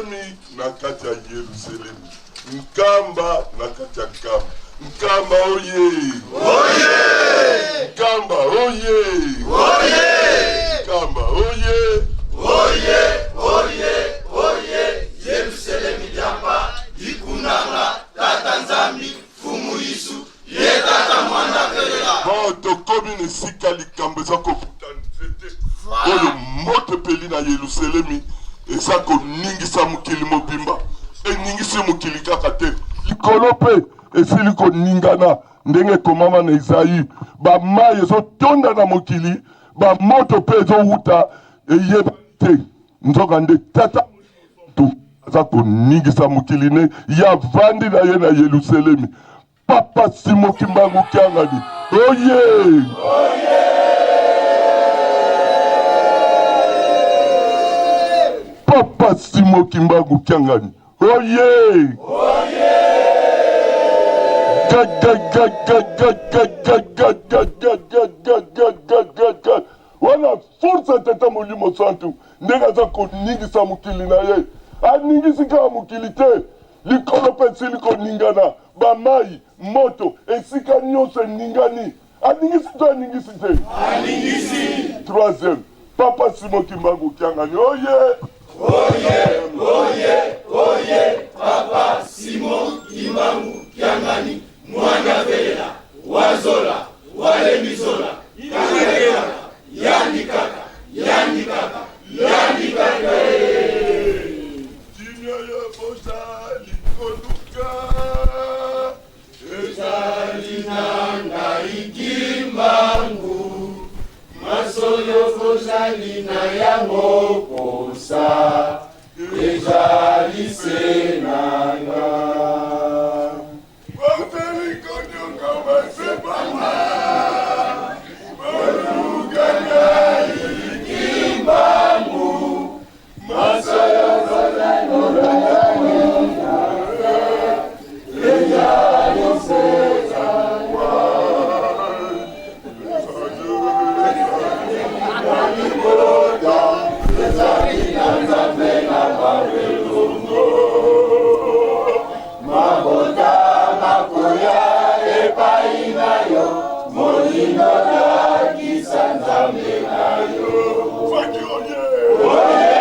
Yelusalemi na kati ya Yelusalemi, Nkamba na kati ya Nkamba, Nkamba oye! Oye! Nkamba oye! Oye! Nkamba oye! Oye! Oye! Oye! Yelusalemi diampa ikunanga Tata Nzambi Fumu Yesu ye Tata Mwana Velela. Bon, tokomi na esika likambo eza kobuta nzete oyo moto epeli na Yelusalemi eza koningisa mokili mobimba. Eningisi mokili kaka te, likolo mpe esili koningana ndenge ekomama na Ezayi. Bamai ezotonda na mokili, bamoto mpe ezowuta eyebani te. Nzokande Tata Mosantu aza koningisa mokili ne ye avandi na ye na Yelusalemi. Papa Simo Kimbangu Kiangani oye! Papa Simo Kimbangu Kiangani oye! Wana force ya Tata Molimo Santu ndenge aza koningisa mokili na ye. Aningisi kaka mokili te, likolo mpe esili koningana, ba mayi, moto, esika nionso eningani. Aningisi to aningisi te? Aningisi. Troisième, Papa Simon Kimbangu Kiangani oye! Oye, oye, oye, Papa Simon Kimbangu Kiangani, mwana velela, wazola, walemizola, kaka yandi kaka, yandi kaka, yandi kaka. Kimia ya bozali koluka ezali na ngai Kimbangu, masoyo kozali na yango posa ezali se na nga. Bozali konyokama se pamba, boluka ngai Kimbangu, masoyo kozali na yango ezali se na nga. Libota ezali na Nzambe na bango elongo. Mabota makoya epai na yo, moyindo lakisa Nzambe na yo. Faki oye! Oye!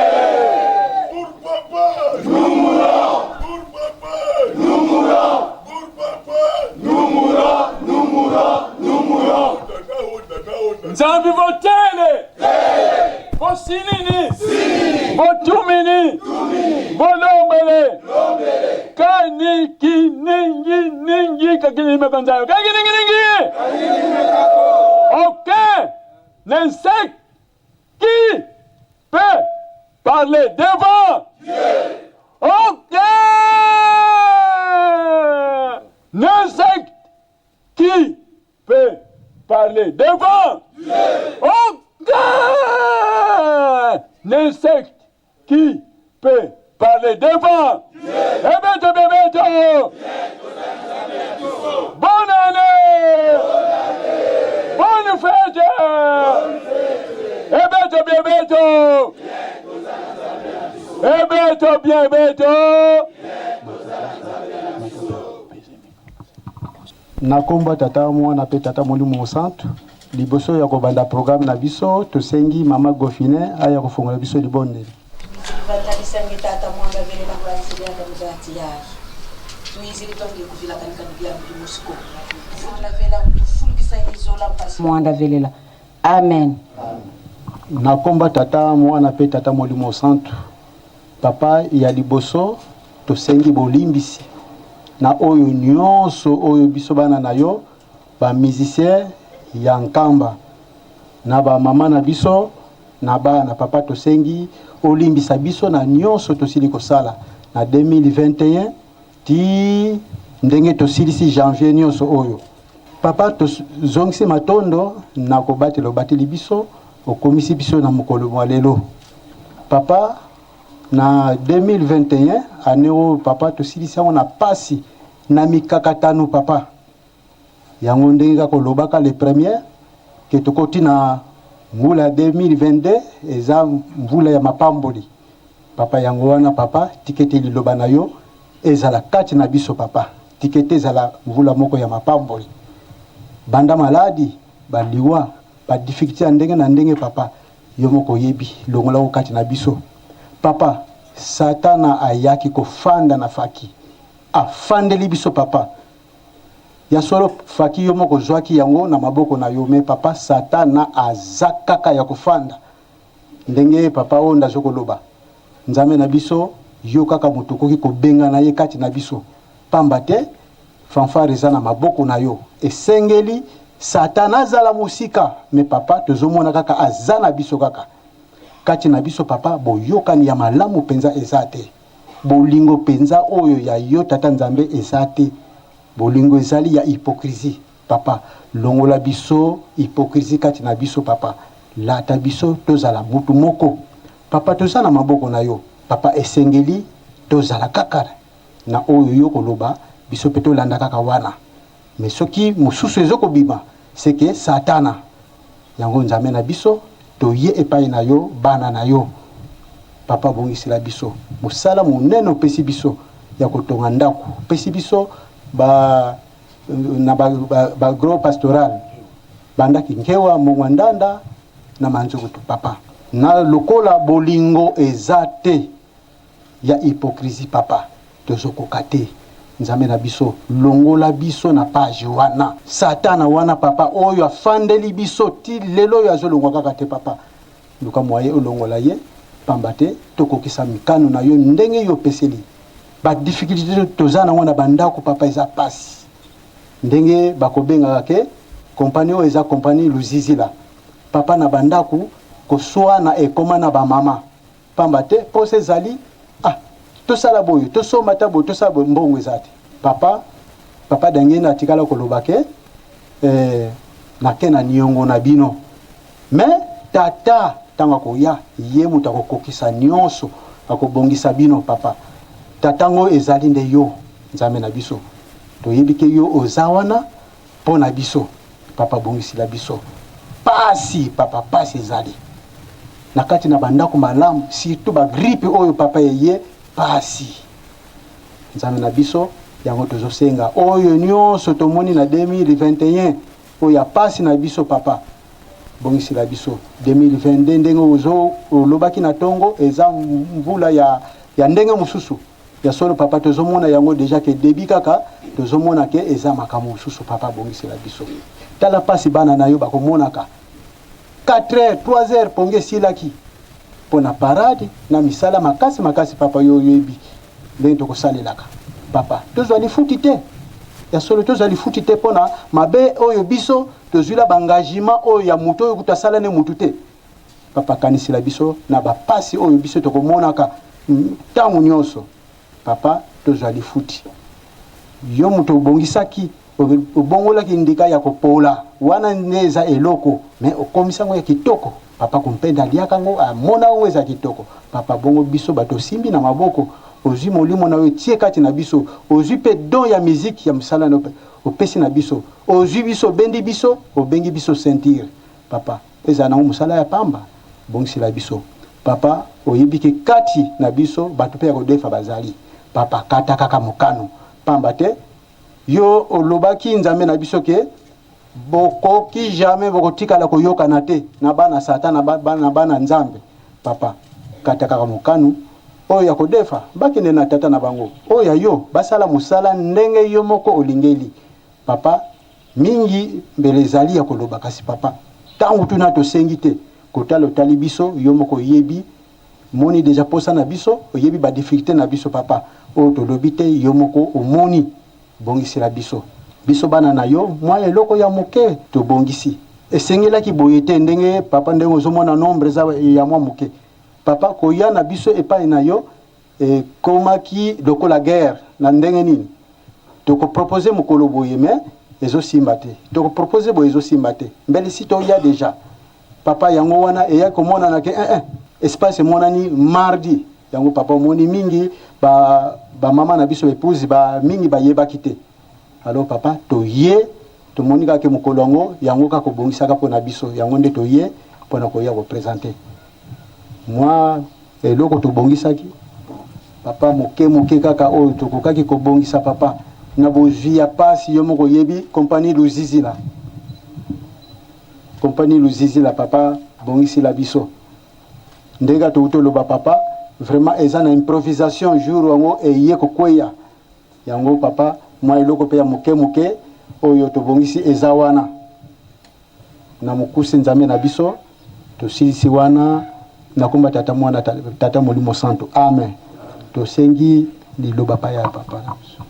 Pour papa! Nous mourons! Pour papa! Nous mourons! Pour papa! Nous mourons, nous mourons, nous mourons! Nzambi votele vosinini votumini volombele kani kiningi ningi kakinime kanzayo kakininginingi aucun insecte qui peut parler devant aucun insecte qui peut parler devant Aucun insecte qui peut parler devant Ebeto bebeto Bonne année Bonne fête Ebeto bebeto Ebeto bien beto Na kombo ya Tata, Mwana mpe Tata Molimo Mosantu, liboso ya kobanda programme na biso, tosengi Mama Gofine aya kofongola biso libondeli. Mwanda velela. Amen. Na kombo ya Tata, Mwana mpe Tata Molimo Mosantu, Papa, ya liboso tosengi bolimbisi na oyo nionso oyo biso bana na yo ba musiciens ya Nkamba na ba mama na biso na bana papa tosengi olimbisa biso na nionso tosili kosala na 2021 ti ndenge tosilisi janvier nionso oyo papa tozongisi matondo na kobatela obateli biso okomisi biso na mokolo mwa lelo papa na 2021 annee oyo papa tosilisi yango na pasi na mikakatano papa yango ndenge kaka olobaka le premier ke tokoti na mbula ya 2022 eza mvula ya mapamboli. Papa yango wana papa tika ete liloba na yo ezala kati na biso papa tika ete ezala mvula moko ya mapamboli banda maladi ba liwa ba difficultes ya ndenge na ndenge papa yo moko oyebi longola yango kati na biso papa satana ayaki kofanda na faki afandeli biso papa ya solo faki yo moko ozwaki yango na maboko na yo mais papa satana aza kaka ya kofanda Ndenge papa oyo azo koloba, Nzambe na biso, yo kaka moto okoki kobengana ye kati na biso, pamba te fanfare eza na maboko na yo. Esengeli Satan azala mosika, mais papa tozomona kaka aza na biso kaka. Kati na biso papa, boyokani ya malamu penza eza te. Bolingo penza oyo ya yo Tata Nzambe eza te. Bolingo ezali ya hypocrisie. Papa longola biso hypocrisie kati na biso papa lata biso tozala mutu moko papa toza na maboko na yo papa esengeli tozala kaka na oyo yo koloba biso pe tolanda kaka wana mais soki mususu ezo kobima ce que satana yango nzambe na biso toye epai na yo bana na yo papa bongisela biso mosala monene opesi biso ya kotonga ndaku opesi biso ba na ba, ba, ba gros pastoral banda kinkewa mongwa ndanda na manzukutu papa na lokola bolingo eza te ya hypocrisie papa tozokoka te nzambe na biso longola biso na page wana satana wana papa oyo afandeli biso ti lelo oyo azolongwa kaka te papa luka mwaye olongola ye pamba te tokokisa mikano na yo ndenge yo opeseli ba difficulté toza nango na bandako papa eza pasi ndenge bakobengaka ke kompani oyo eza kompani luzizila papa na bandako koswana ekoma na bamama pamba te posa ezali ah tosala boye tosomba ata boye tosala boye mbongo eza te papa papa dangenda atikala koloba ke eh, nake na niongo na bino Mais tata tango akoya ye moto akokokisa nionso akobongisa bino papa tata ngo ezali nde yo nzambe na biso toyebi ke yo oza wana po na biso papa bongisila biso pasi papa pasi ezali na kati na bandako malamu surtout ba grippe oyo papa eye pasi nzambe na biso yango tozosenga oyo nionso tomoni na 2021 Oyo ya pasi na biso papa bongisela biso 2022 ndenge ozo olobaki na tongo eza mvula ya ya ndenge mosusu ya solo papa tozomona yango deja ke debut kaka tozomona ke eza makambo mosusu papa bongisela biso tala pasi bana na yo bakomonaka 4 heures 3 heures pongi esilaki mpo na parade na misala makasi makasi papa yo oyebi ndenge tokosalelaka papa tozwa lifuti te ya solo tozwa lifuti te mpo na mabe oyo biso tozwila baengagement oyo ya moto oyo kutu asala ne motu te papa kanisela biso na bapasi oyo biso tokomonaka ntango nyonso papa tozwa lifuti yo moto obongisaki Obongolaki ndika ya kopola wana nde eza eloko mais okomisi yango ya kitoko papa kumpenda aliaka yango amona yango eza kitoko papa bongo biso bato osimbi na maboko ozui molimo na yo otie kati na biso ozui pe don ya musique ya mosala na yo opesi na biso ozui biso obendi biso obengi biso ceinture papa ezala nango mosala ya pamba bongisela biso papa oyebi ke kati na biso bato pe ya kodefa bazali papa kata kaka mokano pamba te Yo olobaki Nzambe na biso ke bokoki jamais bokotikala koyokana te na bana satan na ba, bana Nzambe. Papa kata kaka mokano oyo ya kodefa bakende na tata na bango, oyo ya yo basala mosala ndenge yo moko olingeli. Papa mingi mbele ezali ya koloba kasi papa tango tuna tosengi te kotala otali biso yo moko oyebi moni dejà posa na biso oyebi ba difficulte na biso papa oyo tolobi te yo moko omoni bongisela biso biso bana na yo mwa eloko ya moke tobongisi esengelaki boye te ndenge papa ndenge ozomona nombre eza ya mwa moke papa koya na biso epai na yo ekomaki lokola guerre na ndenge nini toko proposer mokolo boye mais ezosimba te toko proposer boye ezosimba te mbele si toya dejà Papa yango wana eyaki komonana ke eh, eh, espace emonani mardi yango papa omoni mingi ba, ba mama na biso epouse ba mingi bayebaki te alors papa toye tomoni kaka ke mokolo yango yango kaka kobongisaka mpo na biso yango nde toye mpo na koya kopresente mwa Eloko tobongisaki papa moke moke kaka oyo tokokaki kobongisa papa na bozwi ya pasi yo moko oyebi compagnie Luzizila compagnie Luzizila papa bongisila biso ndenge touti oloba papa vraiment eza na improvisation jour yango eye kokweya yango papa mwa eloko pe ya moke moke oyo tobongisi eza wana. Na mokuse Nzambe na biso tosilisi wana na komba tata mwana tata molimo santu amen tosengi liloba pa ya papa na biso.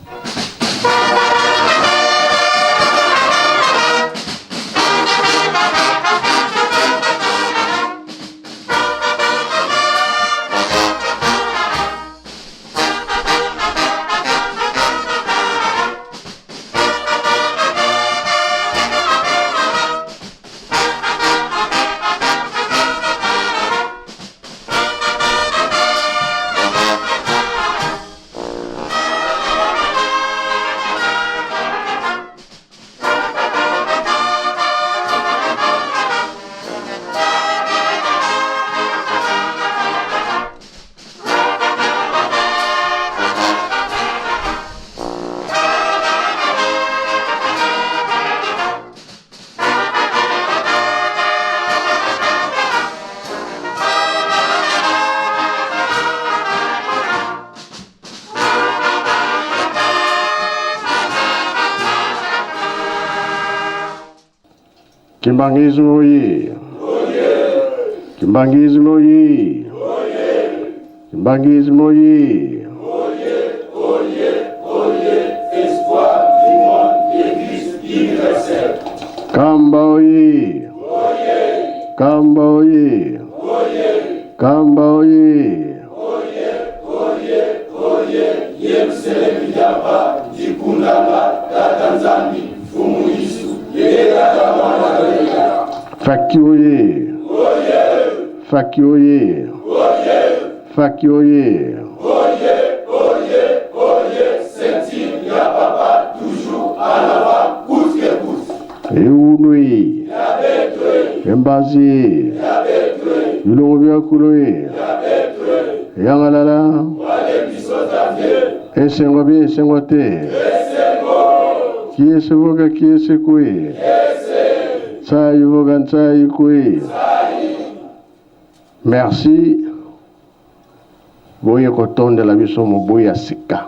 Kimbanguisme oye! Kimbanguisme oye! Kimbanguisme oye! Kamba oye! Kamba oye! Kamba oye! Faki oye! Faki oye! Faki oye! Ewunui! Embazi! Bilongo bya kuloye! Yangalala! Esengo bi esengo te! Kiese voga kiese kwe! Tsai voga ntsai kwe! Merci boye kotondela biso mobu ya sika.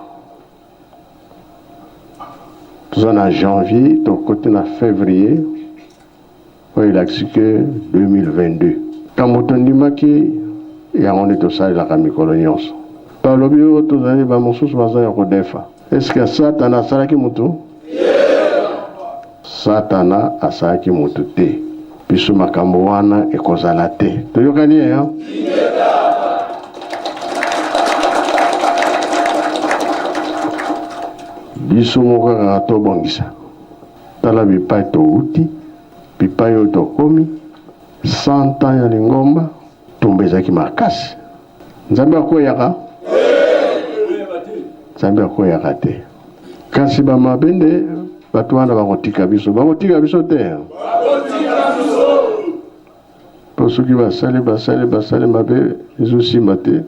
Toza na janvier tokoti na fevrier oyo elakisi ke 2022. Kambo tondimaki yango nde tosalelaka mikolo nyonso. Balobi oyo tozali ba mosusu baza ya kodefa. Est-ce que Satana asalaki mutu? Satana asalaki mutu te. Biso makambo wana ekozala te. Toyokani eh? Biso moko kaka tobongisa. Tala bipai towuti, bipai oyo tokomi, 100 ans ya lingomba, tumba ezalaki makasi. Nzambe akweyaka? Nzambe akweyaka te. Kasi ba mabe nde bato wana bakotika biso. Bakotika biso te. Po soki basali basali basali mabe ezosimba te,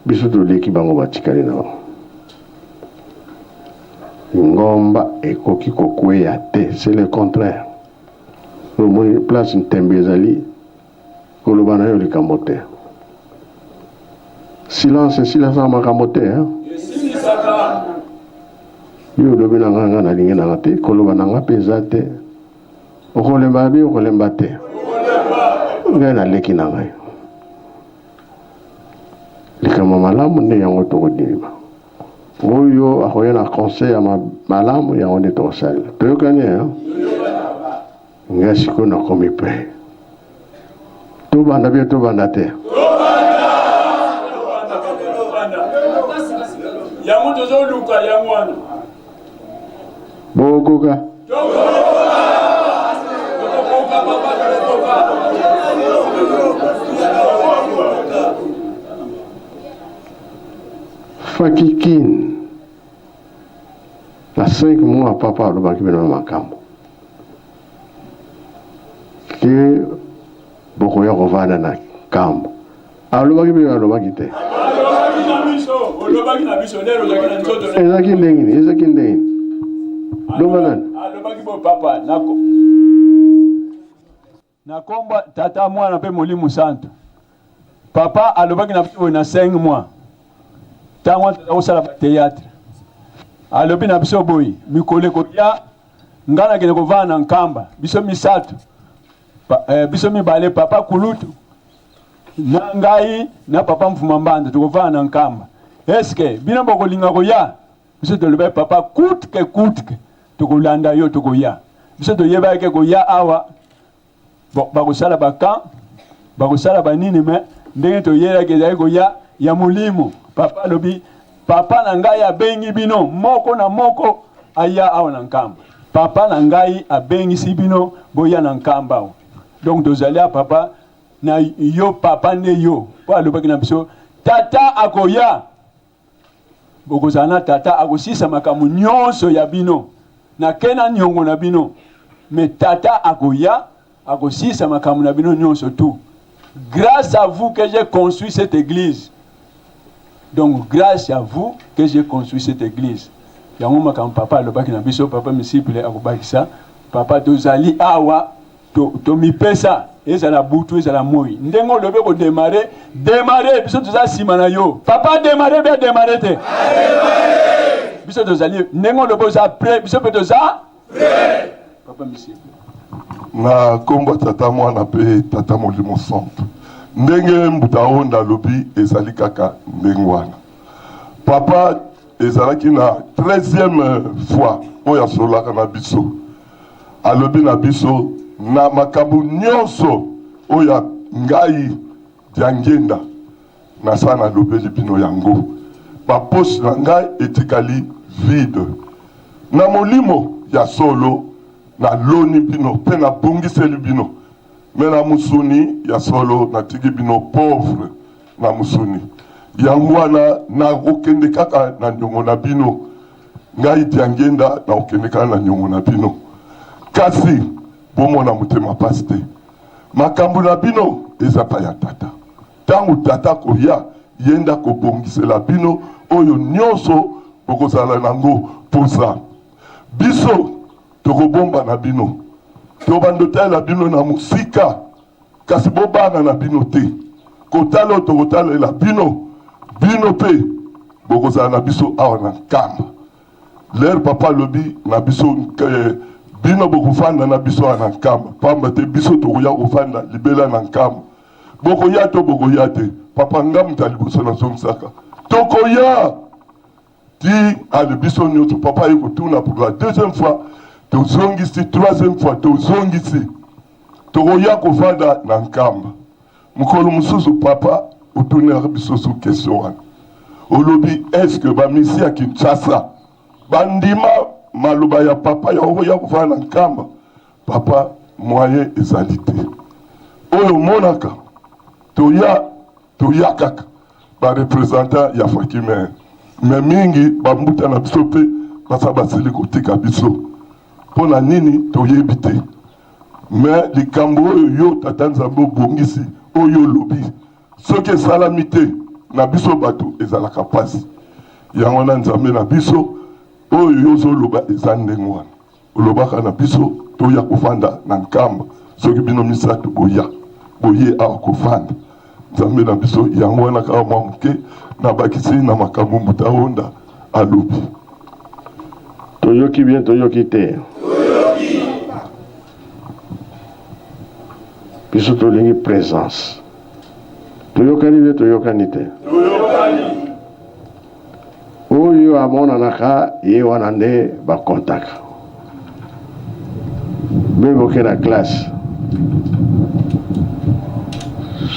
biso toleki bango batikali na bango. Ngomba ekoki kokweya te, c'est le contraire. Omoni place ntembe ezali, Koloba na yo likambo te. Silence esilisaka makambo te. Hein? Yo olobi na nga nga nalingi na nga te, koloba na nga mpe eza te. Okolemba bi okolemba te. Ngai naleki na ngai. Likambo malamu nde yango tokodima. Oyo akoya na conseil ya malamu yango nde tokosalela. Toyokani hein? Nga sikoyo nakomi près. Tobanda bien tobanda te. Yango tozoluka yango wana. Bokoka. Fakikin. Na 5 mois papa alobaki bino na makambo ke bokoya kovanda na kambo. Alobaki mpe alobaki te. Ezalaki ndenge nini? Ezalaki ndenge nini? Loba nani? Alobaki bo papa nako na kombo tata mwana mpe molimo santu. Papa alobaki na biso boye na 5 mois ntango wana toza kosala bateatre, alobi na biso boye mikolo ekoya ngai nakende kovanda na Nkamba, biso misato pa, eh, biso mibale papa kulutu na ngai na papa Mfuma Mbanda tokovanda na Nkamba. Eske bino bokolinga koya? Biso tolobaki papa coûte que coûte que tokolanda yo, tokoya. Biso toyebaki ke koya awa bon, bakosala ba camp, bakosala ba nini, mais ndenge toyelaki ezali koya ya molimo. Papa alobi papa na ngai abengi bino moko na moko aya awa na Nkamba. Papa na ngai abengisi bino boya na Nkamba awa. Donc tozali a papa na yo, papa nde yo, po alobaki na biso tata akoya, bokozala na tata akosisa makambo nyonso ya bino, nake na niongo na bino, mais tata akoya akosisa makambo na bino nyonso tout. Grâce à vous que j'ai construit cette église. Donc grâce à vous que j'ai construit cette église. Yango makambo papa alobaki na biso, papa Misiple akobakisa, papa tozali awa tomipesa to ezala butu ezala moi, ndenge olobi kodemare demare, biso toza nsima na yo papa, demare be demare te, biso tozali ndenge olobi oza prêt, biso mpe toza prêt papa Misiple. Na nkombo ya Tata, Mwana mpe Tata Molimo Santu. Ndenge Mbuta Honda alobi ezali kaka ndenge wana. Papa ezalaki na 13e fois oyo asololaka na biso. Alobi na biso na makambo nyonso oyo ngai Diangienda nasa nalobeli bino yango. Ba poches na ngai etikali vide. Na molimo ya solo naloni bino mpe nabongiseli bino, mais na mosuni ya solo natiki bino pauvre na mosuni. Yango wana nakokende kaka na niongo na bino. Ngai Diangienda nakokende kaka na niongo na bino. Kasi bomona motema pasi te. Makambo na bino eza pa ya tata. Tango tata akoya, ye nde akobongisela bino oyo nionso bokozala nango posa. Biso tokobomba na bino, tobanda otalela bino na mosika, kasi bobanga na bino te. Kotala oyo tokotalela bino, bino pe bokozala na biso awa na Nkamba. L'heure papa alobi na biso bino bokofanda na biso awa na Nkamba, pamba te biso tokoya kofanda libela na Nkamba. Bokoya to bokoya te? Papa nga moto ya liboso nazongisaka tokoya ti ale biso nyonso. Papa aye kotuna pour la deuxième fois, tozongisi, troisième fois tozongisi, tokoya kofanda na Nkamba. Mokolo mosusu papa otunelaka biso su question wana, olobi est-ce que bamisi ya Kinshasa bandima maloba ya papa ya okoya kofanda na Nkamba? Papa moyen ezali te, oyo omonaka toya toya kaka ba representant ya Fakimer, mais mingi bambuta na biso pe basa basili kotika biso mpo na nini toyebi te. Mais likambo oyo yo tata Nzambe obongisi, oyo olobi soki esalami te na biso bato ezalaka pasi. Yango wana Nzambe na biso oyo yo ozoloba eza ndenge wana. Olobaka na biso toya kofanda na Nkamba, soki bino misato boya boye awa kofanda. Nzambe na biso, yango wana kaka mwa moke nabakisi na makambo Mbuta Honda alobi. Toyoki bien toyoki te? Biso tolingi presence. Toyokani bien toyokani te? Oyo amonanaka ye wana nde bakontaka. Be boke na classe,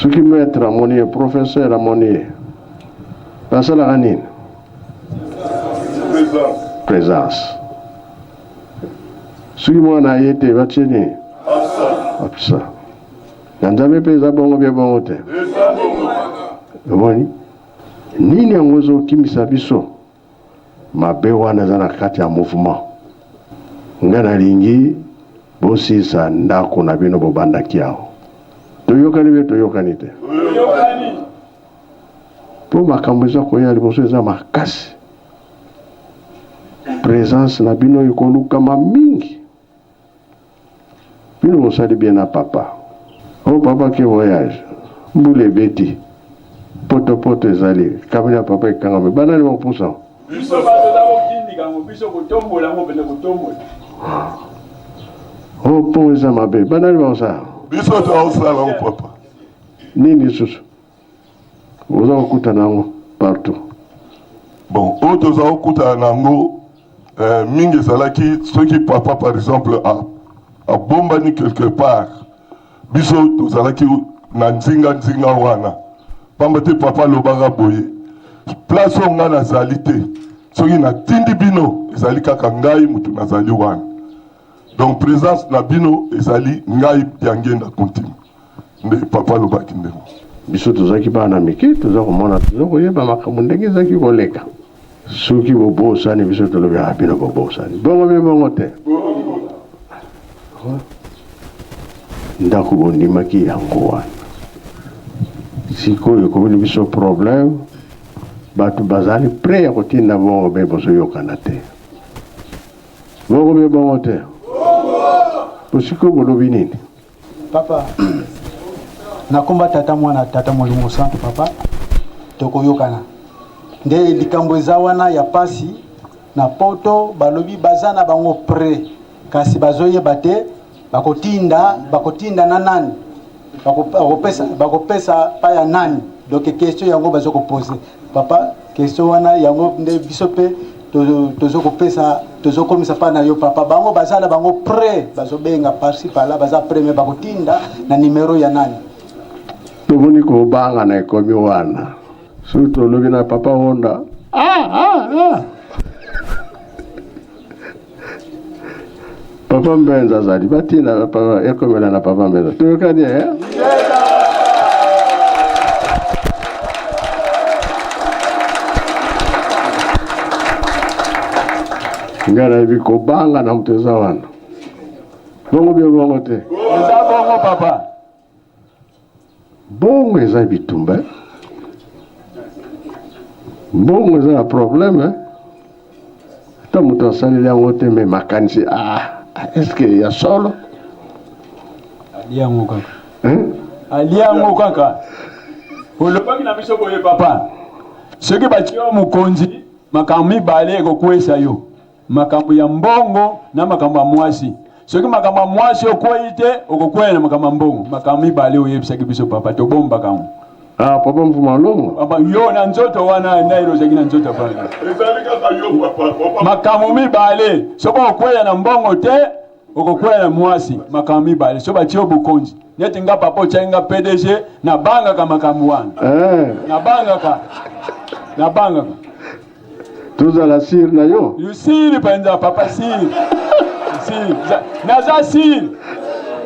soki maître amoni ye, professeur amoni ye, basalaka nini? Présence. Soki mwana aye te, batie nini? Absent. Na Nzambe mpe eza bongo bia bongo te? Omoni? Nini yango ezo kimisa biso? Mabe wana eza na kati ya mouvement. Nga nalingi bosilisa ndako na bino bobandaki awa. Toyokani be toyokani te? Mpo makambo eza koya liboso eza makasi. Presence na bino ekolukama mingi. Bino bosali bien na papa. Oh papa ke voyage. Mbula ebeti. Poto poto ezali. Camion ya papa ekangami. Banani bakopusa? Biso ba toza kotindika yango, biso kotombola yango mpenza kotombola. Oh pont eza mabe. Banani bakosala? Biso tokosala yango papa. Nini lisusu? Oza kokutana yango partout. Bon, oyo toza kokutana na yango eh, mingi ezalaki soki papa par exemple abombani quelque part, biso tozalaki na nzinga nzinga wana, pamba te papa alobaka boye, place oyo ngai nazali te, soki natindi bino ezali kaka ngai motu nazali wana. Donc presence na bino ezali ngai Diangienda Kuntima. Nde papa alobaki ndenge. Biso tozalaki bana mike, toza komona, toza koyeba makambo ndenge ezalaki koleka. Soki bobosani, biso tolobi ah, bino bobosani. Bongo be bongo te. Ndako bondimaki yango wana. Sikoyo ekomeli biso problème, bato bazali prêt ya kotinda bongo be bozoyokana te. Bongo be bongo te. Bongo. Sikoyo bolobi nini? Papa, na komba tata mwana tata molimo santu papa, tokoyokana nde likambo eza wana ya pasi na poto balobi baza na bango pre kasi bazoyeba te bakotinda bakotinda na nani bakopesa bakopesa pa ya nani donc question yango bazo kopose papa question wana yango nde biso mpe tozo kopesa tozokomisa pa na yo papa bango baza na bango près bazobenga parci par là baza près mais bakotinda na numero ya nani tomoni kobanga na ekomi wana soki tolobi na papa honda ah, ah, ah. Papa Mbenza azali batinda ekomela na papa Mbenza toyokani eh? Ngai nayebi kobanga na moto eza wana bongo bie bongo te eza bongo papa Bongo eza bitumba eh? Mbongo eza na problème eh? Ata moto asaleli yango te me makanisi ah, est-ce que ya solo? Alia yango kaka. Hein? Alia yango kaka. Olobaki na biso boye papa. Soki batie yo mokonzi, makambo mibale ekokwesa yo. Makambo ya mbongo na makambo ya mwasi. Soki makambo ya mwasi okweyi te, okokweya na makambo ya mbongo. Makambo mibale oyebisaki biso papa, tobombaka yango. Ah, papa Mvuma Longo. Papa, yo na nzoto wana naino ozalaki na nzoto papa. Ezali kaka yo papa. Makambo mibale, soki okweya na mbongo te, okokweya na mwasi. Makambo mibale, soki batie yo bokonzi. Neti nga papa otiaki nga PDG, nabangaka makambo wana. Eh. Nabangaka. Nabangaka. Tozala sir na yo. Yo sir mpenza papa sir. Sir. Naza sir.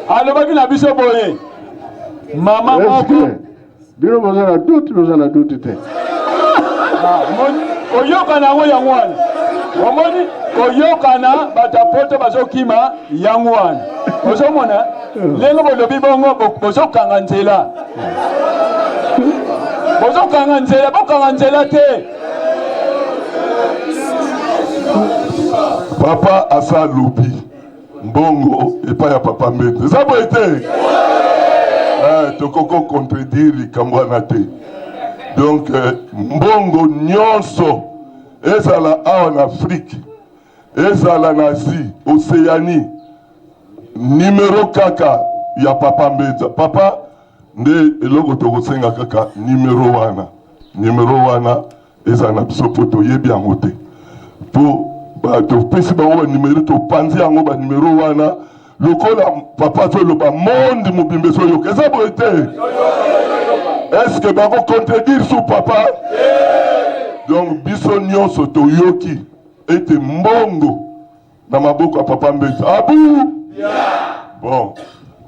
Alobaki na biso boye. Mama moko. Bino boza na doute, boza na doute te. Ah, koyokana yango yango wana. Omoni koyokana bato ya poto bazokima yango wana. Ozomona ndenge bolobi bongo bozokanga nzela. Bozokanga nzela, bokanga nzela te. Papa asa alobi mbongo epai ya papa Mbete eza boye te eh, tokoki contredire likambo wana te donc eh, mbongo nyonso ezala awa na Afrique ezala na Asie Océanie numero kaka ya papa Mbenza papa Nde eloko tokosenga kaka numero wana, numero wana ezala na biso mpo toyebi yango te, mpo topesi bango ba numero, topanzi yango ba numero wana lokola papa azoloba monde mobimba ezoyoka, eza boye te? Est-ce que bako contredire sous papa? Donc biso nyonso toyoki ete mbongo na maboko ya papa Mbezi abu bon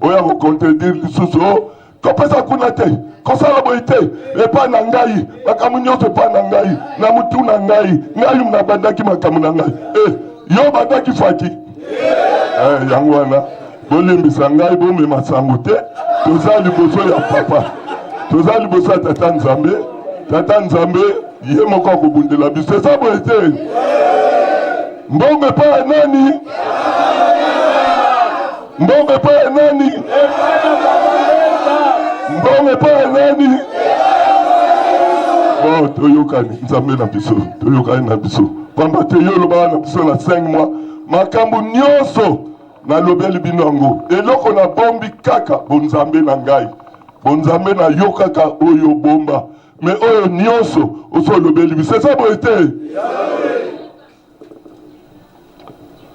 oyo ako contredire lisusu oh, kopesa kuna te kosala boye te epai na ngai makambo nyonso epai na ngai na motu na ngai ngai nabandaki makambo na ngai eh, yo obandaki faki eh, yango wana bolimbisa ngai bomema sango te toza liboso ya papa toza liboso ya tata nzambe. Tata Nzambe ye moko akobundela biso. Eza boye te? Mbongo epai ya nani? Mbongo epai ya nani? Mbongo epai ya nani? Bon, toyokani Nzambe na biso, toyokani na biso, pamba te yo olobaka na biso na 5 mois makambo nyonso nalobeli bino yango. Eloko nabombi kaka bonzambe na ngai, bonzambe na yo kaka oyo obomba, me oyo nyonso osi olobeli biso. Eza boye te?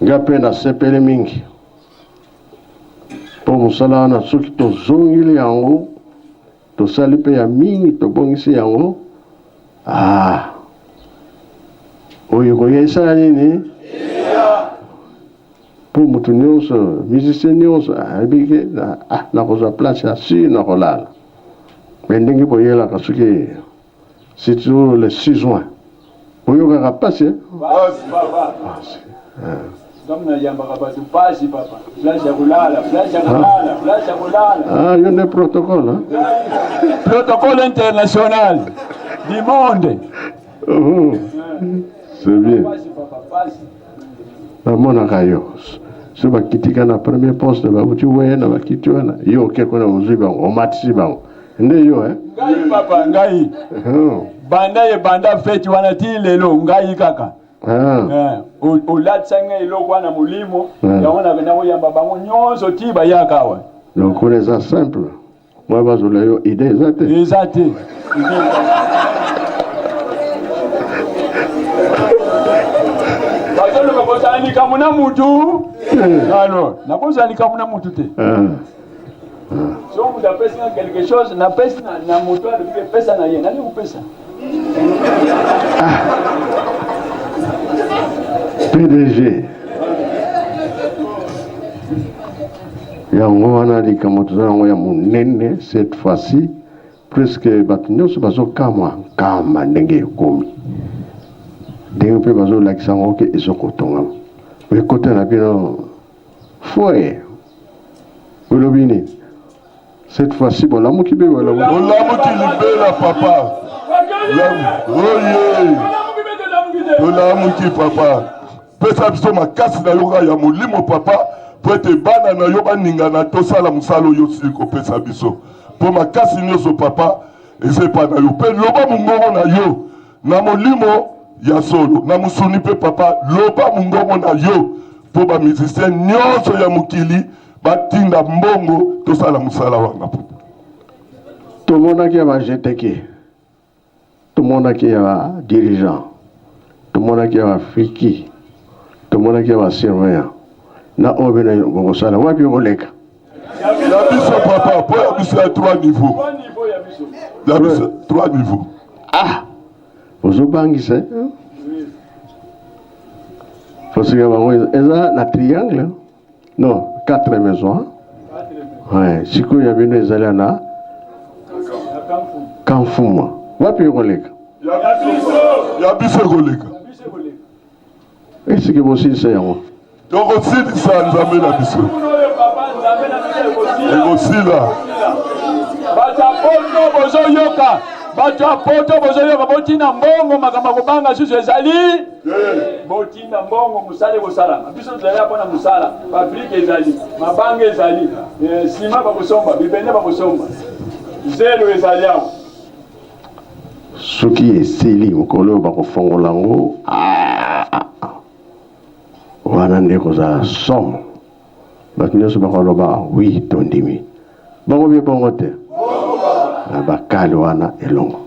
Nga mpe nasepeli mingi mpo mosala wana soki tozongeli yango, tosali mpe ya mingi, tobongisi yango, ah, oyo ekoya esala nini? Mpo moto nyonso, musicien nyonso ayebi ke ah, nakozwa place ya sur nakolala. Me ndenge boyelaka soki surtout le 6 juin boyokaka mpasi eh? Pasi papa. Pasi. Ntango nayambaka bato pasi papa. Place ya kolala, place ya kolala, place ya kolala. Ah, yo nde protocole hein? Protocole international du monde. Oh, c'est bien. Pasi papa, pasi. Namonaka yo so bakitika na premier poste bauti weye na bakiti wana yo oke kuna ozwi bango omatisi bango nde yo eh? Ngai papa, ngai. Oh. Banda ye banda feti wana ti lelo ngai kaka. Ah. Eh, olatisa ngai eloko wana molimo Ah. yango nakenda koyamba bango nyonso ti bayaka awa. Donc kuna eza simple mwa bazola yo ide eza te Eza te. Bazoluka kozala likambo na mutu. Alors, nakozala likambo na mutu te. Ah. Soki moto apesi nga quelque chose, napesi na moto alobi ke pesa na ye, nani kopesa? PDG yango wana likambo toza yango ya monene cette fois-ci presque bato nyonso bazokamwa nkamba ndenge ekomi ndenge mpe bazolakisa yango ke ezokotongama ekota na bino foye olobi nini cette fois-ci bolamuki mpe bolamuki Olamuki libela papa. Oye. Tolamuki papa. Pesa biso makasi na yo kaka ya molimo papa, po ete bana na yo baningana tosala mosala oyo osili kopesa biso. Po makasi nyonso papa eza epai na yo. Pe loba mongongo na yo na molimo ya solo, na mosuni pe papa, loba mongongo na yo po ba musiciens nyonso ya mokili batinda mbongo tosala mosala wana papa. Tomonaki ya ba GTK, tomonaki ya ba dirigeant, tomonaki ya ba fiki, tomonaki ya ba surveillant na oyo bino bokosala wapi okoleka ya biso papa, po ya biso ya 3 niveau, ya biso 3 niveau. Ah, ozobangisa eh? Parce que bango eza na triangle non 4 maisons ouais, sikoyo ya bino ezali na Kamfuma wapi ekoleka ya biso ekoleka esike bosilisa yango tokosilisa Nzambe na biso ekosila. Bato ya poto bozoyoka, bato ya poto bozoyoka, botinda mbongo, makambo ya kobanga susu ezali botinda mbongo, mosala ekosalama. Biso tozali mpo na mosala, babrike ezali, mabanga ezali, sima bakosomba, bibende bakosomba, zelo ezali awa. Soki esili mokolo oyo bakofongola yango, ah, wana nde kozala somo. Bato nyonso bakoloba wi tondimi. Bongo bie bongo te na bakali wana elongo.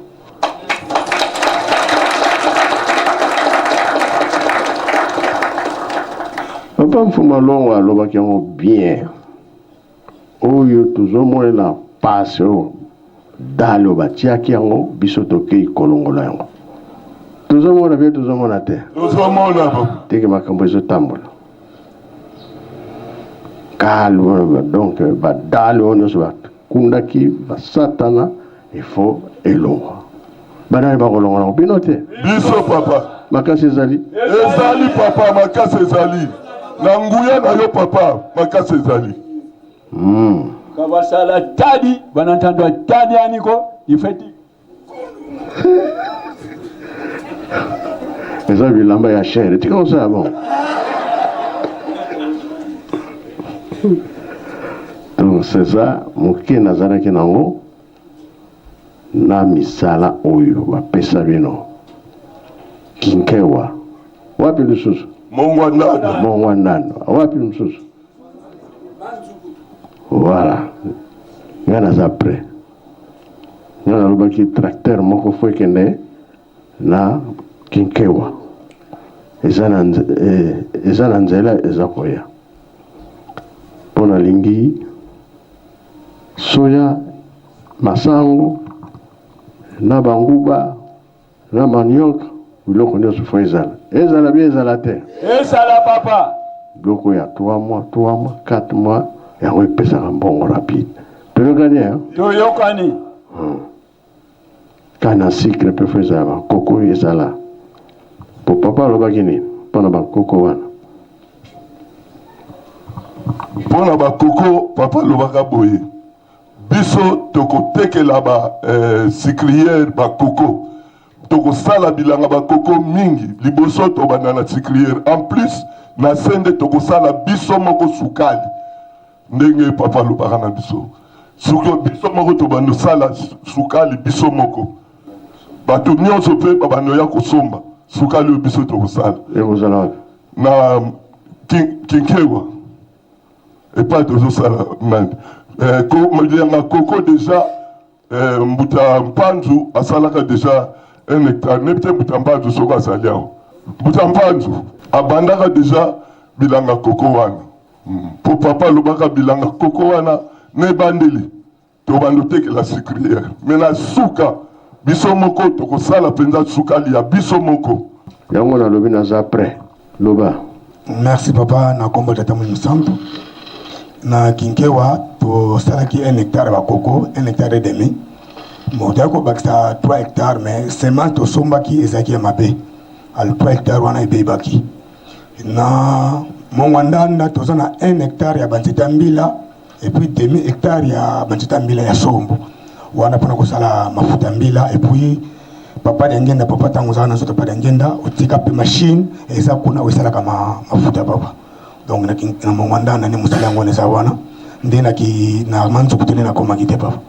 Papa Mfuma Longo alobaki yango bien. Oyo tozomonela pasi oyo dale oyo batiaki yango, biso tokei kolongola yango. Tozomona bien, tozomona te. Tozomona papa. Teke makambo ezotambola. Kalo donc badale oyo nyonso bakundaki basatana il faut elongwa. Banani bakolongola yango? Bino te. Biso papa. Makasi ezali. Ezali papa, makasi ezali. Na nguya na yo papa, makasi ezali. Kabasala tadi banantandwa tadi aniko ifeti. Eza bilamba ya cher, tika kosala bongo. Donc c'est ça moke nazalaki nango na misala oyo bapesa bino. Kinkewa wapi lisusu? Mongwa Ndando. Mongwa Ndando wapi lisusu? Voilà, nga naza prêt. Nga nalobaki tracteur moko fo ekende na Kinkewa, eza na eza na nzela eza koya, mpo nalingi soya, masango na banguba na manioc, biloko nyonso fo ezala, ezala bien ezala te, ezala papa. Biloko ya 3 mois, 3 mois, 4 mois, yango epesaka mbongo rapide. Toyokani hein? Toyokani. Kana sucre mpe fo ezala, bakoko ezala. Po papa alobaki nini mpona bakoko wana? Mpona bakoko, papa alobaka boye: biso tokotekela ba sucrière bakoko, tokosala bilanga bakoko mingi liboso tobanda na sucrière. En plus na se nde tokosala biso moko sukali, ndenge papa alobaka na biso. Soki biso moko tobanda osala sukali biso moko, bato nyonso mpe babanda oya kosomba sukali oyo biso tokosala. Ekozala wapi? Na Kinkewa epai tozosala nani, bilanga koko deja. Mbuta Mpanzu asalaka deja 1 hectare, nebi te Mbuta Mpanzu soki azali awa. Mbuta Mpanzu abandaka deja bilanga koko wana, po papa alobaka bilanga koko wana na ebandeli tobanda otekela sucrière, me na suka biso moko tokosala mpenza sukali ya biso moko. Yango nalobi naza prêt. Loba. Merci papa, na kombo tata Molimo Santu. Na Kinkewa tosalaki 1 hectare ya bakoko, 1 hectare et demi. Bon, toyaki kobakisa 3 hectares, mais semence tosombaki ezalaki ya mabe. Alors 3 hectares wana ebebaki. Na Mongwa Ndanda toza na 1 hectare ya banzete ya mbila et puis demi hectare ya banzete ya mbila ya sombo wana mpona kosala mafuta ya mbila. Et puis papa Diangenda, papa ntango ozala na nzoto, papa Diangenda otika mpe machine eza kuna oyo esalaka mafuta papa. Donc na Mongwa Ndanda nde mosala yango wana eza wana nde na Manzuku te nde nakomaki te papa.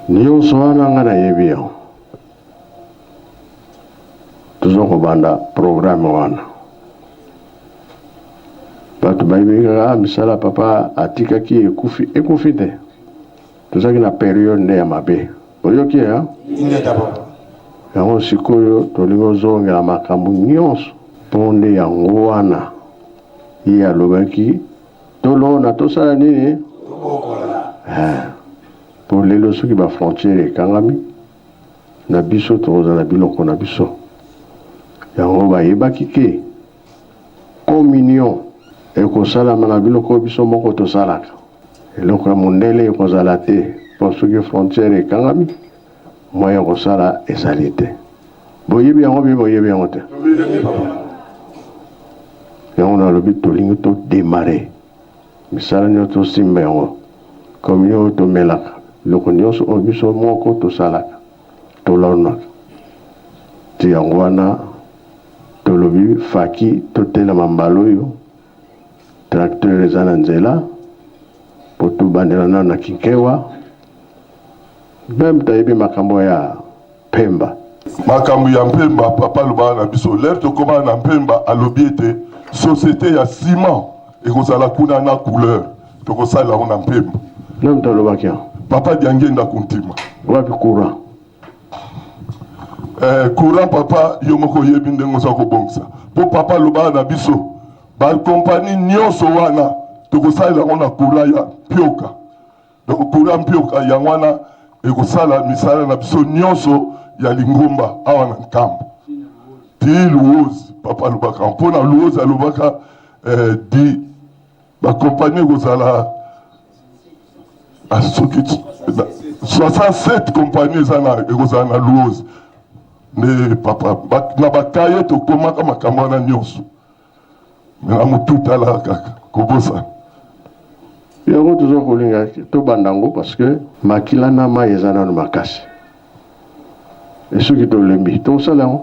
Nyonso wana nga nayebi yango. Toza kobanda programme wana. Bato bayebi kaka misala papa atikaki ekufi, ekufi te. Tozalaki na periode nde ya mabe. Oyoki hein? Ingeta papa. Yango sikoyo tolingi ozongela makambo nyonso mpo nde yango wana ye alobaki tolona tosala nini? Tobokola. Po lelo soki ba frontières ekangami na biso tokozala na biloko na biso. Yango bayebaki ke communion ekosalama na biloko oyo biso moko tosalaka. Eloko ya mondele ekozala te po soki frontière ekangami moyen ya kosala ezali te. Boyebi yango bi boyebi yango te? Yango nalobi tolingi to demarrer misala nyonso, tosimba yango communion oyo tomelaka, biloko nyonso oyo biso moko tosalaka, tolonaka ti. Yango wana tolobi faki totelema mbala oyo, tracteur eza na nzela po tobandela nano na Kinkewa. Meme toyebi makambo ya Mpemba. Makambo ya Mpemba, papa alobaka na biso lere tokóma na Mpemba, alobi ete société ya ciment ekozala kuna na couleur, tokosalela yango na Mpemba. Nani tolobaki yango? Papa Diangenda Kuntima. Wapi courant? Courant papa yo moko oyebi ndenge oza kobongisa, mpo papa alobaka na biso bakompani nyonso wana tokosalela yango na courant ya Mpioka. Donc courant Mpioka yango wana ekosala misala na biso nyonso ya lingomba awa na Nkambo ti Luozi. Papa alobaka mpona Luozi, alobaka di bakompani ekozala soki 67 kompani eza na ekozala na Luozi. Nde papa na bakaye tokomaka makambo wana nyonso, me na motu tala kaka kobosana. Yango toza kolinga tobanda yango parce que makila na mayi eza nanu makasi. Et soki tolembi tokosala yango?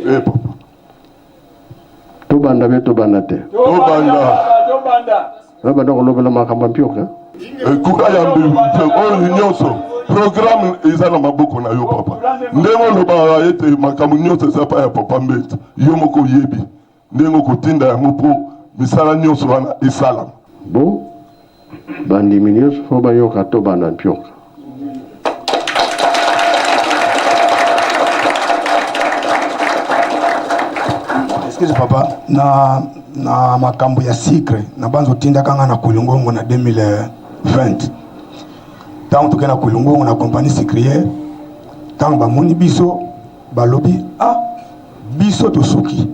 Eh papa. Tobanda be tobanda te? Tobanda. Nabanda kolobela makambo ya mpioka. Ekuka ya oyo nyonso programme eza na maboko na yo papa. Ndenge olobaka ete makambo nyonso eza pa ya papa Mbeti, yo moko oyebi ndenge okotinda yango mpo misala nyonso wana esalama. Bon, bandimi nyonso fo bayoka tobanda mpioka. Excuse papa, na na makambo ya sucre na banzo otindaka nga na Kulungongo na 2020 ntango tokei na Kulungongo na compagnie sucrière, ntango bamoni biso balobi ah biso tosuki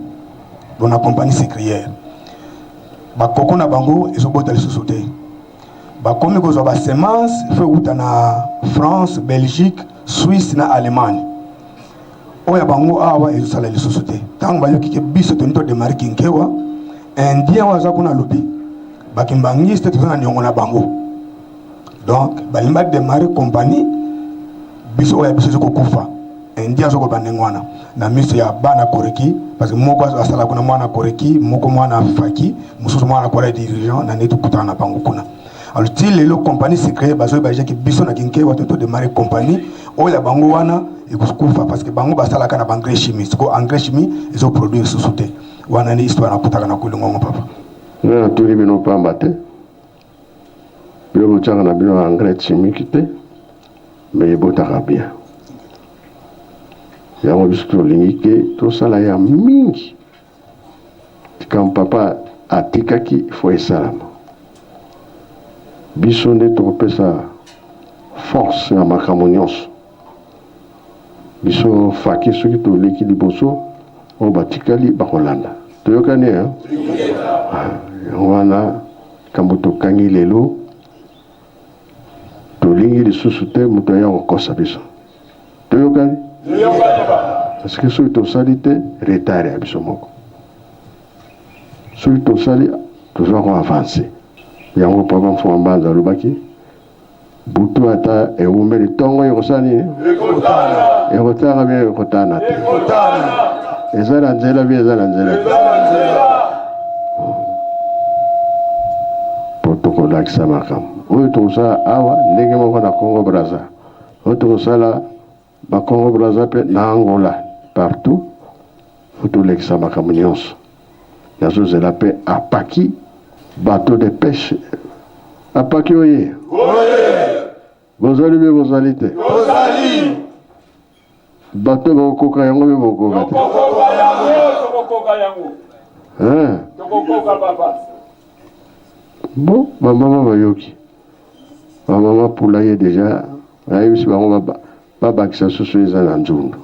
bon na compagnie sucrière bakoko na bango ezobota lisusu te bakomi kozwa ba semence fo ewuta na France, Belgique, Suisse na Allemagne oyo ya bango awa ezosala lisusu te. Ntango bayoki ke biso tolingi todemare Kinkewa, indien oyo aza kuna alobi bakimbangiste toza na niongo na bango, donc balingi bademare compagnie biso oyo ya biso ezokokufa. Indien azokoloba ndenge wana na miso ya bana Koreki, parce que moko asala kuna mwana Koreki, moko mwana Faki, mosusu mwana Kola dirigeant na nde tokutana na bango kuna. Alors ti lelo compagnie secret bazoyeba deja ke biso na Kinkewa to démarrer compagnie oyo ya bango wana ekokufa parce que bango basalaka na ba engrais chimie, siko engrais chimie ezo produire susu te. Wana nde histoire nakutaka na Kulingongo papa. Nga natuni bino pamba te, bino botiaka na bino engrais chimique te, mais ebotaka bien. Yango biso tolingi ke tosala ya mingi. Likambo papa atikaki faut esalama. Biso nde tokopesa force na makambo nyonso. Biso faki soki toleki liboso oyo batikali bakolanda. Toyokani hein? Yango wana likambo tokangi lelo, tolingi lisusu te moto aya kokosa biso. Toyokani? Parce que soki tosali te, retard ya biso moko. Soki tosali, toza ko avancer. Yango papa Mfuma Mbanza alobaki, butu ata ewumeli, tongo ekosala nini? Ekotana. Ekotana bien, ekotana te. Ekotana. Eza na nzela bien, eza na nzela te. Po tokolakisa makambo oyo tokosala awa ndenge moko na Congo Brazza. Oyo tokosala ba Congo Brazza pe na Angola partout faut tolekisa makambo nionso. Nazozela pe apaki bateau de peche apaki oye. Bozali be bozali te? Tozali. Bateau bokokoka yango be bokokoka te? Tokokoka yango, tokokoka yango. Hein? Tokokoka papa. Bon, ba mama bayoki. Ba mama poulailler dejà nayebisi bango babakisa soso eza na nzundu.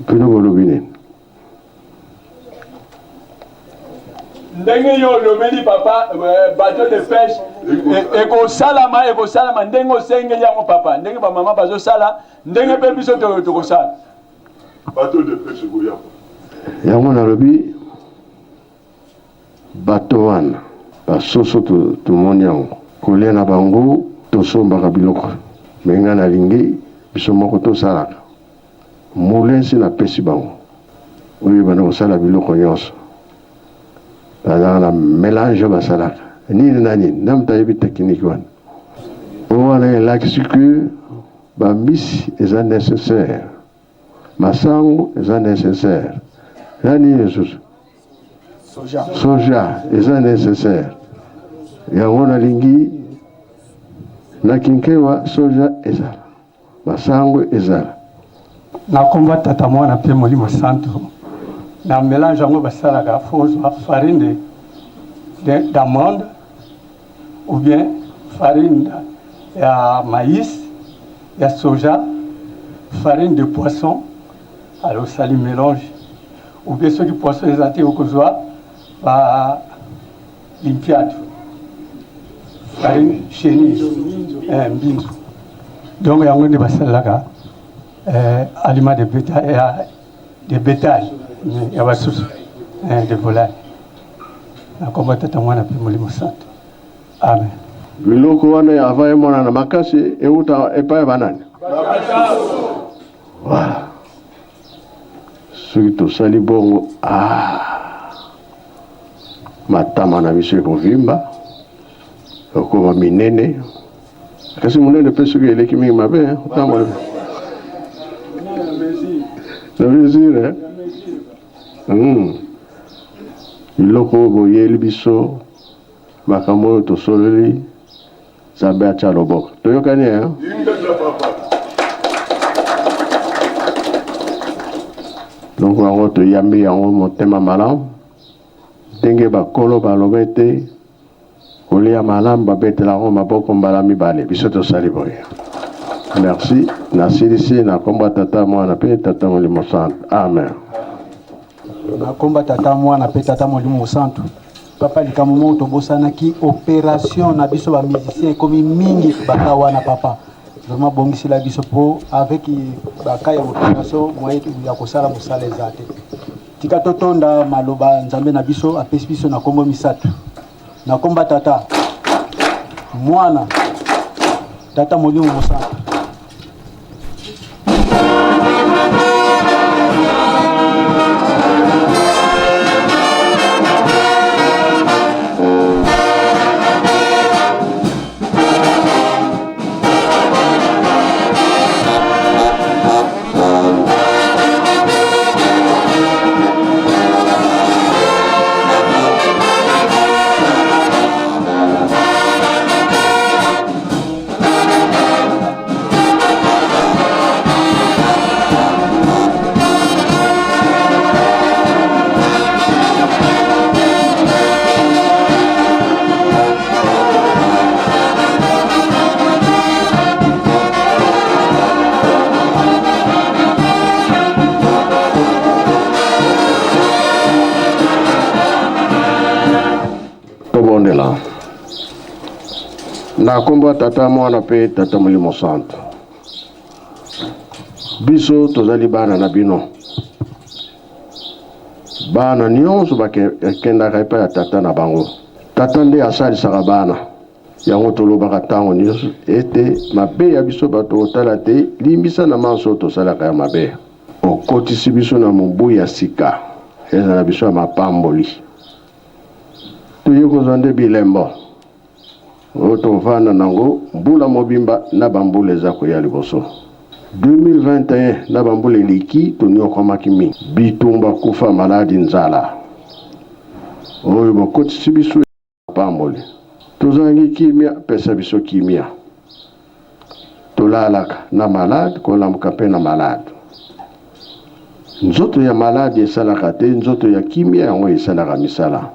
Bino bolobi nini? Ndenge yo olobeli papa, bateau de pêche ekosalama, ekosalama ndenge osengeli yango papa, ndenge ba mama bazosala, ndenge pe biso tokosala. Bateau de pêche ekoya. Yango nalobi Bateau wana ba soso tomoni yango kolia na bango tosombaka biloko mais nga nalingi biso moko tosalaka moulin si napesi bango oyo ebanda kosala biloko nyonso bazalaka na melange oyo basalaka nini na nini na moto ayebi technique wana oyo wana elakisi que bambisi eza necessaire masangu eza necessaire na nini lisusu Soja. Soja eza necessaire. Yango nalingi na Kinkewa soja ezala. Masango ezala. Na kombo ya Tata, Mwana mpe Molimo Santu, na melange yango basalaka faut ozwa farine de d'amande ou bien farine ya maïs, ya soja, farine de poisson, alors osali melange ou bien soki poisson eza te okozwa ba limpiado farine chenille eh, mbinzo donc yango nde basalelaka eh, aliment de bétail, eh, de bétail ya basusu eh, de volaille na kombo tata mwana mpe molimo santu. Amen. Biloko wana ya avant emonana makasi euta epai ya banani? Voilà. Soki tosali bongo, ah, matama na biso ekovimba, ekokoma minene. Kasi monene mpe soki eleki mingi mabe, otambola na mesure. Biloko oyo boyeli biso, makambo oyo tosololi, Nzambe atia loboko. Toyokani eh? Donc yango toyambi yango motema malamu, ndenge bakolo baloba ete kolia malamu babetela yango maboko mbala mibale. Biso tosali boye. Merci. Nasilisi na kombo ya Tata, Mwana pe Tata Molimo Santu. Amen. Na kombo ya Tata, Mwana pe Tata Molimo Santu. Papa likambo moko tobosanaki, operation na biso ba musiciens ekomi mingi baka wana papa. Vraiment bongisela biso po avec baka ya operation moyen ya kosala mosala eza te. Tika totonda maloba Nzambe na biso apesi biso na kombo misato. Na komba Tata, Mwana, Tata Molimo Mosantu. Tobondela. Na nkombo ya Tata, Mwana mpe Tata Molimo Santu. Biso tozali bana na bino. Bana nyonso bakendaka epai ya tata na bango. Tata nde asalisaka bana. Yango tolobaka ntango nyonso ete mabe ya biso bato kotala te, limbisa na manso oyo tosalaka ya mabe. Okotisi biso na mobu ya sika, ezala biso ya mapamboli. Toye kozwa nde bilembo oyo tovanda nango mbula mobimba na bambula eza koya liboso. 2021 na bambula eleki tonyokwamaki mingi, bitumba, kufa, maladi, nzala. Oyo bokotisi biso mapamboli. Tozangi kimia, pesa biso kimia. Tolalaka na malade, kolamuka mpe na malade. Nzoto ya maladi esalaka te, nzoto ya kimia yango esalaka misala.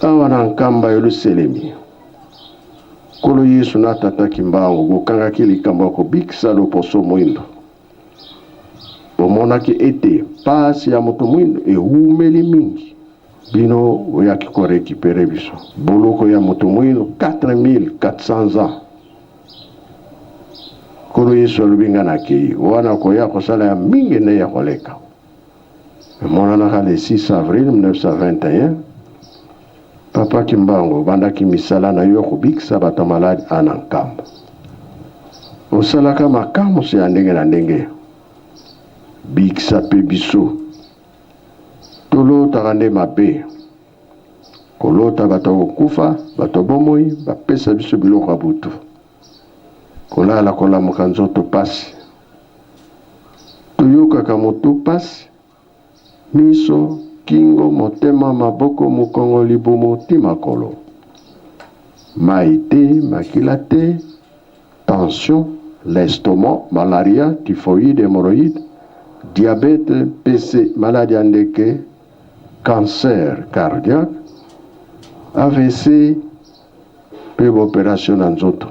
Awa na Nkamba Yeluselemi, Nkolo Yesu na Tata Kimbangu bokangaki likambo ya kobikisa loposo mwindo. Bomonaki ete pasi ya moto mwindo ewumeli mingi. Bino boyaki ko recuperer biso. Boloko ya moto mwindo 4400 ans. Nkolo Yesu alobi nga nakei, wana koya kosala ya mingi nde ya koleka. Emonanaka le 6 avril 1921, Papa Kimbangu obandaki misala na yo ya kobikisa bato ya maladi a na Nkamba. Osalaka makamwisi ya ndenge na ndenge. Bikisa pe biso. Tolotaka nde mabe. Kolota bato ya kokufa, bato ya bomoi bapesa biso biloko ya butu. Kolala kolamuka nzoto pasi. Toyokaka motu pasi, miso, kingo, motema, maboko, mokongo, libumu ti makolo. Mayi te, makila te, tension, l'estomac, malaria, typhoïde, hemorroïde, diabète, PC, maladi ya ndeke, cancer cardiaque, avc mpe ba operation na nzoto.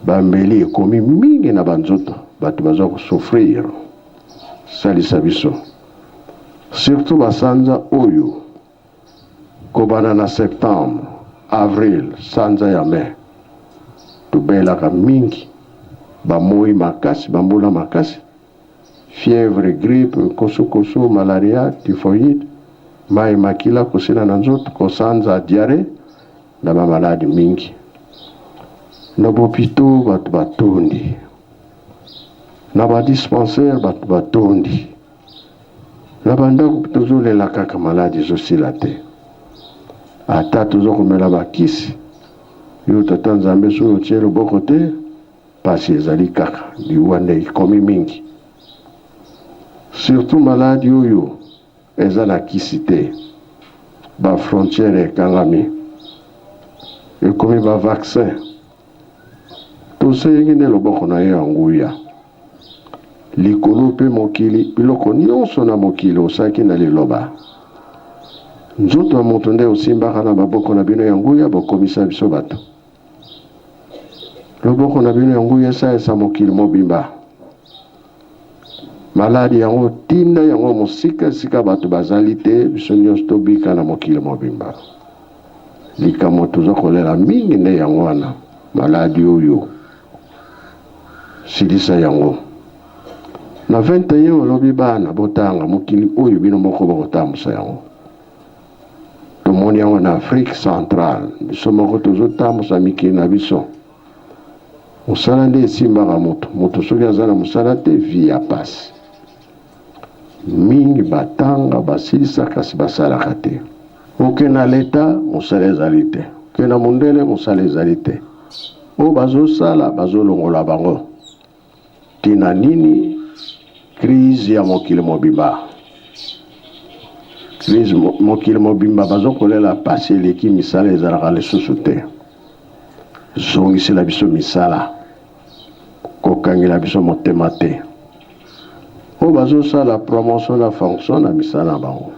Ba mbeli ekomi mingi na ba nzoto, bato baza ko souffrir. Salisa biso. Surtout ba sanza oyo kobanda na septembre, avril, sanza ya mai tobelaka mingi, ba moyi makasi, ba mbula makasi, fièvre, grippe, kosokoso, malaria, typhoïde. Mai makila kosila na nzoto, kosanza, diarrhee na ba maladi mingi. Na bopito bato batondi, na ba dispensaire bato batondi, na bandako tozolela kaka maladi ezosila te. Ata tozokomela bakisi, yo tata Nzambe soki otie loboko te, pasi ezali kaka, liwa nde ekomi mingi. Surtout maladi oyo eza na kisi te, ba frontières ekangami, ekomi ba vaccin. Tosengi nde loboko na yo ya nguya likolo mpe mokili, biloko nyonso na mokili osalaki na liloba. Nzoto ya moto nde osimbaka na maboko na bino ya nguya, bokomisa biso bato. Loboko na bino ya nguya esalisa mokili mobimba. Maladi yango tinda yango mosika esika bato bazali te, biso nyonso tobika na mokili mobimba. Likambo toza kolela mingi nde yango wana, maladi oyo silisa yango. Na 21 olobi bana botanga mokili oyo bino moko bokotambusa yango. Tomoni yango na Afrique centrale, biso moko tozotambusa mikili na biso. Mosala nde esimbaka moto, moto soki aza na mosala te vie ya pasi. Mingi batanga basilisa kasi basalaka te. Oke na leta mosala ezali te, oke na mondele mosala ezali te. Oyo bazosala bazolongola bango. Tina nini? Crise ya mokili mobimba. Crise mokili mobimba bazokolela pasi eleki misala ezalaka lisusu te. Zongisela biso misala, kokangela biso motema te. Oyo bazosala promotion na fonction na misala na bango.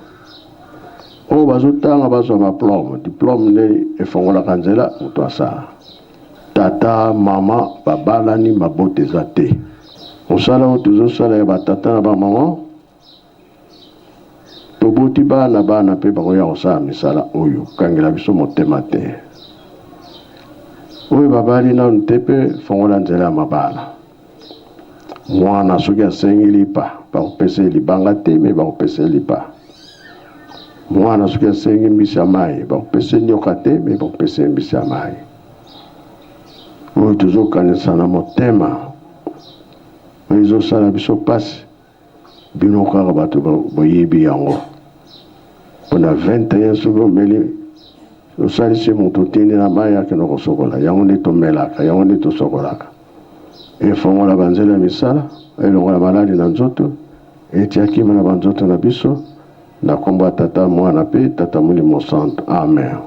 Oyo bazotanga bazwa maplome, diplome nde efongolaka nzela moto asala. Tata, mama babalani mabota eza te. Mosala oyo tozosala ya batata na bamama, toboti bana, bana mpe bakoya kosala misala oyo, kangela biso motema te. Oyo babali nanu te mpe fongola nzela ya mabala. Mwana soki asengi lipa, bakopesa ye libanga te, me bakopesa ye lipa. Mwana soki asengi mbisi ya mai, bakopesa ye nyoka te, me bakopesa ye mbisi ya mai. Oyo tozokanisa na motema, oyo ezosala biso mpasi, bino kaka bato boyebi yango. Mpona 21 soki omeli osalisi moto otindi na mai akende kosokola, yango nde tomelaka, yango nde tosokolaka. Efongola banzela ya misala, elongola maladi na nzoto, etia kimia na banzoto na biso, na kombo ya Tata, Mwana pe Tata Molimo Santu. Amen.